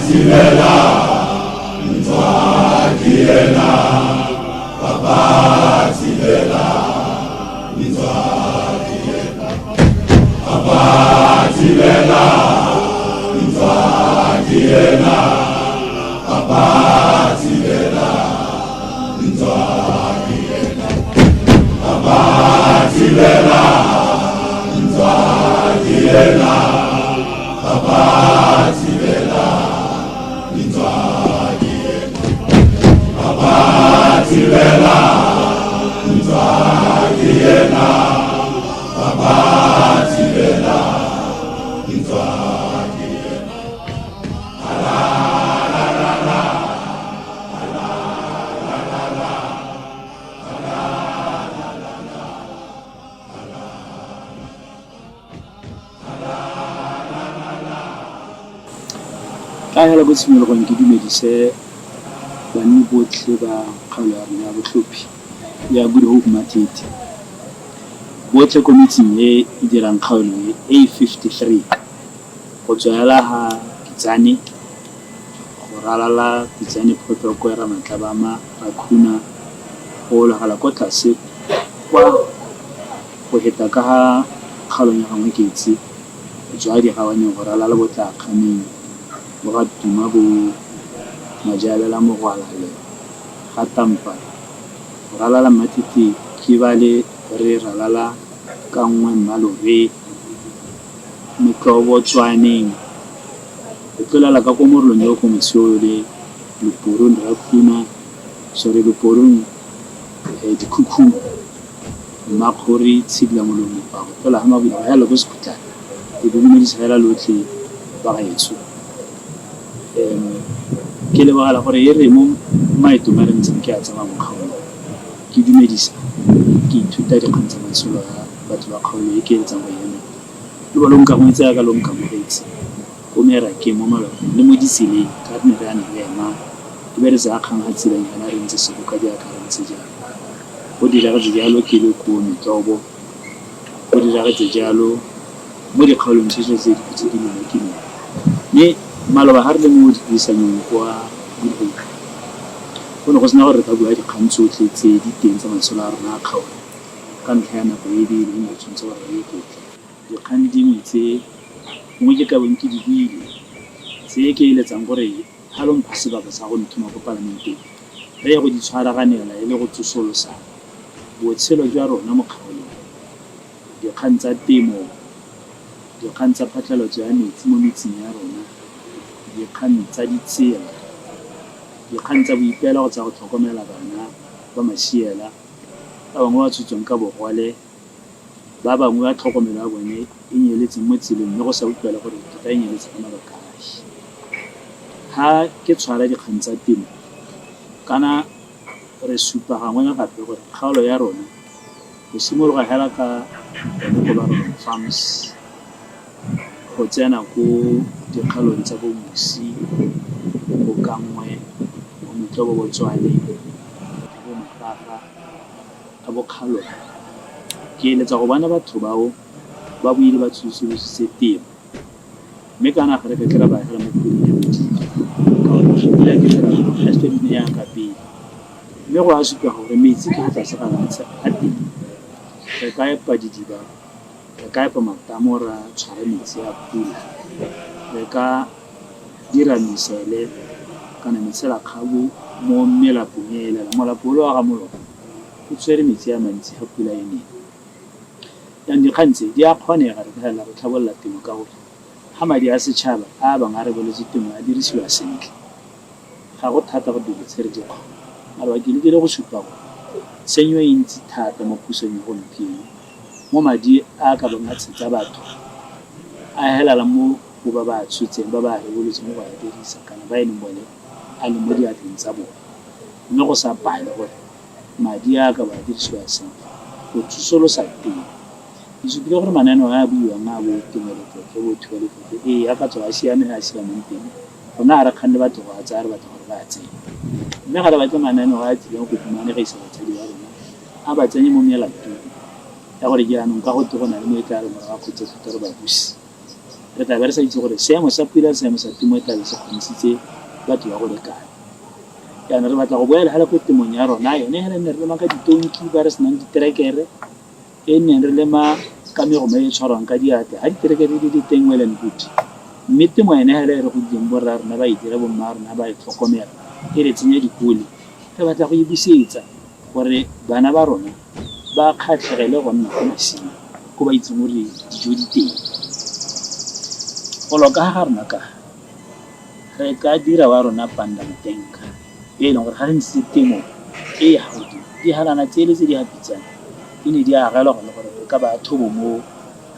thibela ntwa ke ena papa thibela ntwa ke ena papa thibela ntwa ke ena papa thibela ntwa ke ena papa thibela ntwa ke ena papa thibela ntwa ke ena papa thibela ntwa ke ena papa thibela ntwa ke ena. Tla hela ko tshimologong ke dumedise banni botlhe ba kgaolo ya rona ya botlhophi ya Good Hope Matete. Botlhe ko metseng e e dirang kgaolo e e 53 go tswa hela ga Pitsane go ralala Pitsane Photlokwe Ramatlabama Rakhuna go ologela ko tlase kwa go heta ka ga kgaolong ya ga Ngweketse go tswa Digawaneng go ralala bo Tlakganeng bo ga Tuma bo Majalela Mogwalale ga Tampa go ralala Mmatete ke bale re ralala ka nngwe Mmalore Metlobotswaneng go tlolela ka ko morolong yo ko Mosiole Loporong Rakhuna sorry Loporong Dikhukhung Mmakgori Tshidila Molomo go tlola ga Mabula go hela ko Sekhutlane. Ke le dumedisa fela lotlhe ba gaetsho. Ke lebogela gore e re mo maetong a re ntseng ke a tsamaya mo kgaolong ke dumedisa ke ithuta dikgang tsa matshelo a batho ba kgaolo e ke eletsang go e emela. Lo ba lo nkamogetse jaaka lo nkamogetse ko merakeng, mo malwapeng le mo ditseleng ka re ne re a ne re ema e be re tsaya kgang ga tselanyana re ntse seboka jaaka re ntse jalo. Go diragetse jalo ke le ko Metlobo, go diragetse jalo mo dikgaolong tsotlhe tse tse di umakilweng. Mme maloba ga re le mo dipuisanyong kwa Good Hope, go ne go sena gore re ka bua dikgang tsotlhe tse di teng tsa matshelo a rona a kgaolo ka ntlha ya nako e e beilweng re tshwanetse gore re e tlotle. Dikgang dingwe tse gongwe ke ka bong ke di buile, tse ke eletsang gore ga lo mpha sebaka sa go nthoma ko Palamenteng, re ye go di tshwaraganela e le go tsosolosa botshelo jwa rona mo kgaolong. Dikgang tsa temo, dikgang tsa phatlalatso ya metsi mo metseng ya rona, dikgang tsa ditsela, dikgang tsa boipelego tsa go tlhokomela bana ba masiela, ba bangwe ba tshotsweng ka bogole, ba bangwe ba tlhokomelo ya bone e nyeletseng mo tseleng mme go sa utlwale gore tota e nyeletse ka mabaka afe. Ha ke tshwara dikgang tsa temo, kana re supa gangwe le gape gore kgaolo ya rona go simologa hela ka gone ko Barolong Farms go tsena ko dikgaolong tsa bo Mosi, bo Kangwe, bo Motlobo-Botswane, bo Magaga a bo Kgalong. Ke eletsa go bona batho bao ba boile ba tsosolositse temo. Mme kana ga re ka ke ra ba agela mo puleng ya Modimo, ka gore pula ke fela ga se di ne jaaka pele. Mme go a supa gore metsi ka fa tlase ga lefatshe a teng. Re ka epa didiba, re ka epa matamo ra tshwara metsi a pula, re ka dira mesele kana metshelakgabo mo melapong e elelang. Molapo ole wa ga Molopo o tshwere metsi a mantsi ga pula e nele. Jaanong dikgang tse di a kgonega re ka felela re tlhabolola temo ka gore ga madi a setšhaba a a bang a reboletswe temo a dirisiwa sentle, ga go thata gore dilo tse re di kgone. Maloba ke lekile go supa gore tshenyo e ntsi thata mo pusong ya gompieno mo madi a a ka bong a tshetsa batho a helela mo go ba ba a tshotseng, ba ba a reboletsweng go a dirisa kana ba e leng bone a leng mo diatleng tsa bone mme go sa pale gore madi a a ka bo a dirisiwa sentle go tsosolosa temo. Ke supile gore mananeo a a buiwang a bo Temo Letlotlo, bo Thuo Letlotlo, ee, a ka tswa a siame a a siameng teng. Rona ga re kganne batho go a tsaya, re batla gore ba a tseye. Mme ga re batle mananeo a a tsileng go humanegisa batsadi ba rona, a ba tsenye mo melatong ya gore jaanong ka gotwe go na le mo e tla reng morago ga kgotsa thuto re ba buse. Re tla be re sa itse gore seemo sa pula le seemo sa temo e tla be se kgontshitse batho ba go le kae. Jaanong re batla go boela fela ko temong ya rona yone fela nne re lema ka ditonki ba re senang diterekere, e neng re lema ka megoma e e tshwarwang ka diatla. Ga diterekere di le teng, well and good. Mme temo ene fela e re godileng borra rona ba e dira, bomma rona ba e tlhokomela, e re tsenya dikole. Re batla go e busetsa gore bana ba rona ba kgatlhegele go nna ko masimo ko ba itseng gore dijo di teng. Golo ka ga rona ka re ka dira wa rona pandamatenka e leng gore ga re ntshitse temo e e godimo, dihalana tsele tse di gapitsang di ne di agelwa gone gore re ka baya thobo moo,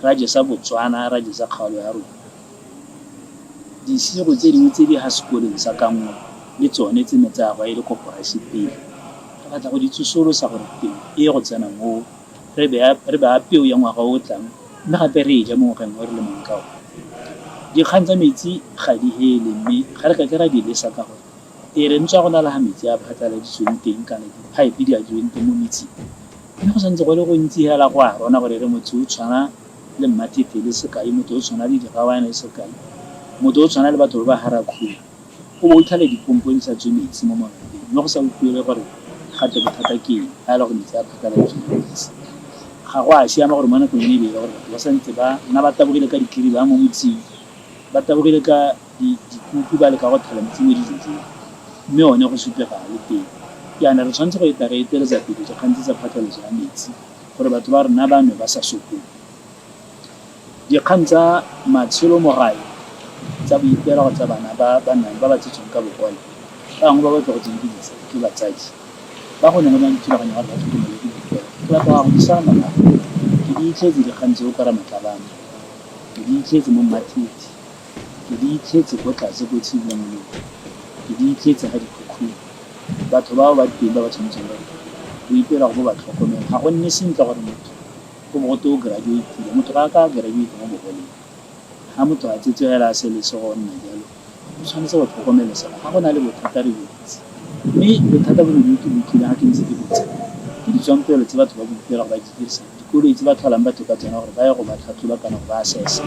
ra jesa Botswana, ra jesa kgaolo ya rona. Disigo tse dingwe tse di ga sekoleng sa Kangwa le tsone tse ne tsa agwa e le koporase pele. Re batla go di tsosolosa gore temo e ye go tsena moo, re baya peo ya ngwaga o o tlang mme gape re e ja mo ngwageng o re lemang ka one. Dikgang tsa metsi ga di hele mme ga re ka ke ra di lesa ka gore e re ntswa go na le ga metsi a phatlaladitsweng teng kana diphaepe di adilweng teng mo metsing, mme go santse go le gontsi hela go a rona gore re motse o tshwana le Mmathethe le sekai, motho o tshwana le Digawana le sekai, motho o tshwana le batho ba ba Harakhula, o bo o tlhale dipompo di sa tswe metsi mo malapeng mme go sa utlwiwe gore gate bothata ke eng ga e le gore metsi a phatlaladitswe mo metseng. Ga go a siama gore mo nakong eno e be e le gore batho ba santse ba nna ba tabogile ka dikiriba mo motseng, ba tabogile ka dikuku ba leka go thela metsi mo dijojong mme one go supega a le teng. Jaana re tshwanetse go eta re eteletsa pele dikgang tse tsa phatlalatso ya metsi gore batho ba rona ba nwe ba sa sokole. Dikgang tsa matshelo mo gae, tsa boipelego tsa bana ba ba nang ba ba tsetsweng ka bogole, ba bangwe ba ba tlogetsweng ke ke batsadi, ba go neng go na le thulaganyo ya gore ba tlhokomelwe ke boipelego. Ke batla go di sala morago. Ke di itlhetse dikgang tseo kwa Ramatlabama, ke di itlhetse mo Mmathethe, ke di itlhetse ko tlase ko Tshimolong, ke di itlhetse ga Dikhukhung. Batho bao ba teng ba ba tshwanetseng gore boipelego bo ba tlhokomele. Ga go nne sentle gore motho go bo gotwe o graduate-ile. Motho ga a ka a graduate mo bogoleng. Ga motho a tsetswe fela a se lese go nna jalo, o tshwanetse go tlhokomelesega. Ga go na le bothata re bo itse. Mme bothata bongwe jo ke bo utlwileng ga ke ntse ke botsa, ke ditswampelo tse batho ba boipelego ba di dirisang, dikoloi tse ba tlholang batho ka tsone gore ba ye go ba tlhatlhoba kana go ba assess-a,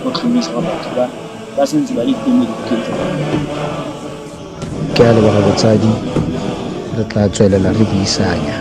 go tlhomamisa gore batho ba ba santse ba le teng mo dibukeng tsa bone. Ke a leboga botsadi, re tla tswelela re buisanya.